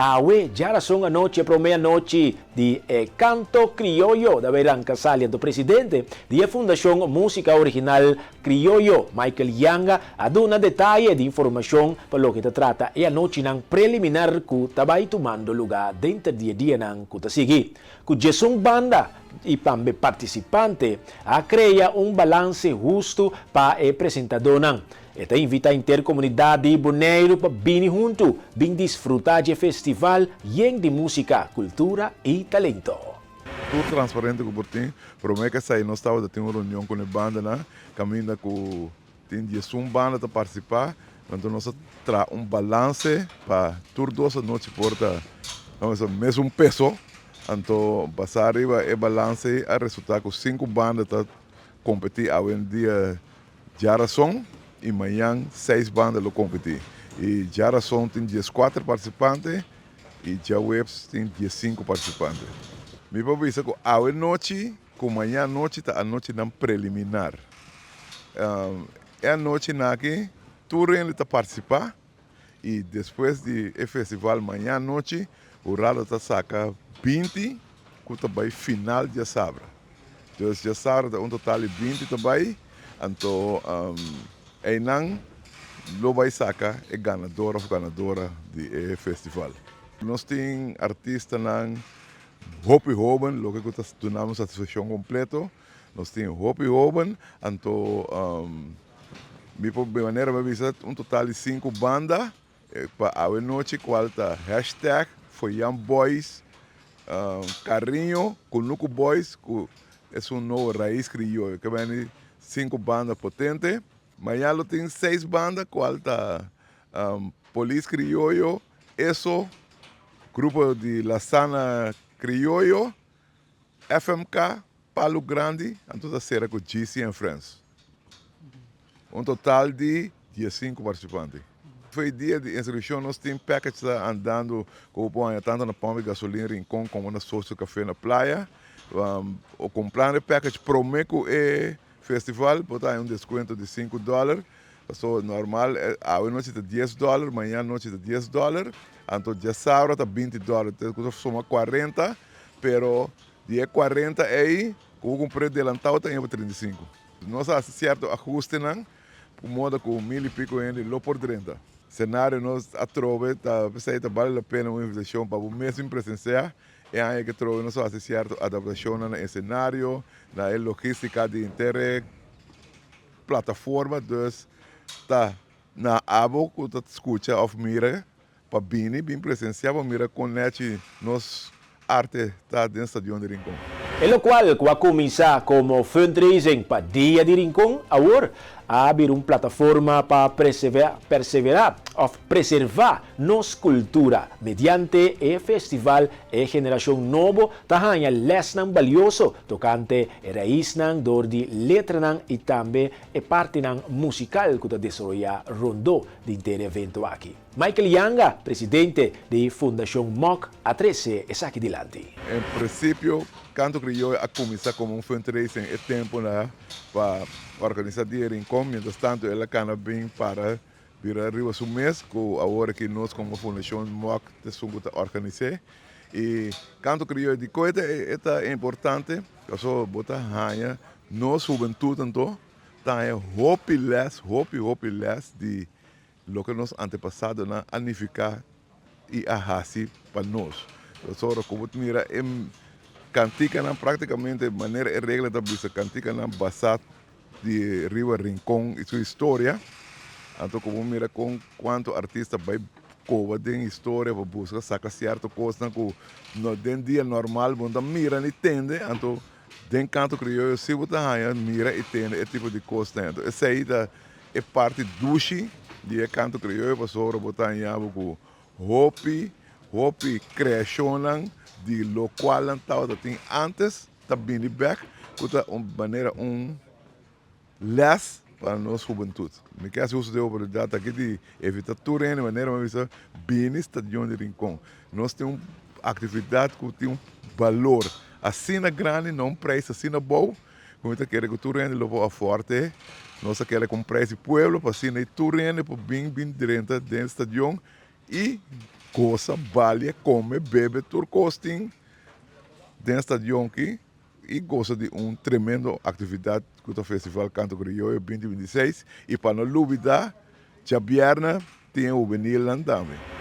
Awe djarason anochi e prome anochi di e Canto Crioyo ta bay ranca sali anto presidente di e Fundacion Musica Original Crioyo, Michael Yanga, a duna detaye di informacion pa loke ta trata e anochinan preliminar cu ta bay tumando luga denter di e dianan cu ta sigui. Cu djesun banda y tambe participante a crea un balance husto pa e presentadonan. E ta invitá henter komunidat di Boneiru pa bini huntu bin disfrutá dje festival yen di músika, kultura i talento. Tur transparente ku por tin. Promé ku esei nos tabata tin un reunion ku e bandanan kaminda ku tin diesun banda ta partisipá. Anto nos a traha un balanse pa tur dos anochi por ta mesun peso. Anto basá riba e balanse ei a resultá ku sinku banda ta kompetí awendia. Djarason y mañan seis banda lo competi. Y djarason tin dieskuater participante y djaweps tin diesinku participante. Mi por bisa cu awe nochi cu mañan nochi ta anochinan preliminar. E anochinan aki tur hende ta participa y despues di e festival mañan nochi hurado ta saca binti cu ta bay final djasabra. Dus djasabra ta un total di 20 ta bai, anto einan lo bai saka e ganador of ganadora di e festival. Nos tin artistanan hopi hoben, loke ku ta duna nos satisfakshon kompleto. Nos tin hopi hoben, anto mi por manera mi a bisa un total di sinku banda. Pa awe nochi cual ta hashtag Foyan Boys Cariño Cunucu Boys cu esun nobo Raiz Crioyo ke beni cinco banda potente. Mañana lo tin seis banda cual ta Polis Crioyo, Eso, Grupo di La Sana Crioyo, FMK, Palu Grandi anto ta sera cu GC and Friends. Un total di diesinku partisipante. Fo'i dia di inskripshon nos tin package ta andando ku bo por haña tantu na pòmp di gasolin Rincon komo na Socio Café na Playa. O kumprando e package promé ku e festival bo ta haña un deskuento di sinku dòler. Pasobra normal awe nochi ta dies dòler, mañan nochi ta dies dòler, anto djasabra ta binti dòler. Entonces ku ta suma kuarenta, pero di e kuarenta ei ku bo kumpr'é delantau ta haña bo 35. Nos a hasi sierto ahustenan ku moda ku mil i piko hende lo por drenta. Senario nos a trobe ta p'esei ta bale la pena un invitashon pa bo mes bin presensiá. E aña ke trobe nos a hasi sierto adaptashonnan na e senario, na e logistika di henter e plataforma. Dus ta na abo ku ta skucha òf mira Pa bini bin presencia pa mira con nechi nos arte ta den Stadion di Rincon. E locual cu a cuminsa como fundraising pa Dia di Rincon awor a bira un plataforma pa persevera of preserva nos cultura. Mediante e festival e generacion nobo ta haña lesnan balioso tocante e raisnan door di letranan y tambe e partinan musical cu ta desaroya rondó di henter e evento aki. Michael Yanga, presidente di Fundashon Mok, a trese esaki dilanti. En prinsipio, Canto Crioyo a kuminsá komo un fundraising e tempunan pa organisá Dia Rincon, mientras tanto el a kana bin para bira riba su mes ku awor aki nos komo Fundashon Mok ta esun ku ta organis'é. I Canto Crioyo dikon e ta importante? Pasobra bo ta haña nos hubentut anto ta haña hopi lès, hopi hopi lès di loke nos antepasadonan a nifiká i a hasi pa nos. Pasobra ku bo ta mira e kantikanan práktikamente manera e regla ta bisa kantikanan basá di riba Rincon i su historia, anto ku bo mira kon kuantu artista bai koba den historia pa buska saka sierto kosnan ku no den dia normal bo no ta mira ni tende, anto Den kanto krioyo si bo ta haña, mira i tende e tipo di kosnan. Enton esei ta e parti dushi di e kanto krioyo pasobra bo ta haña bo ku hopi, hopi kreashonnan di lokualnan tabata tin ántes ta bini bèk ku ta un manera un lès pa nos hubentut. Mi ke hasi uso di e oportunidat aki di evitá tur hende manera mi a bisa bini Stadion di Rincon. Nos tin un aktividat ku tin un balor asina grandi na un preis asina bou ku mi ta kere ku tur hende lo por afòrte. Nos ta kere ku un preis di pueblo pa asina tur hende por bin bin drenta den stadion. I gosa, balia, kome, bebe, tur kos tin den stadion aki i gosa di un tremendo aktividat ku ta Festival Kanto Krioyo 2026 i pa no lubida djabièrnè tin e hubenilnan tambe.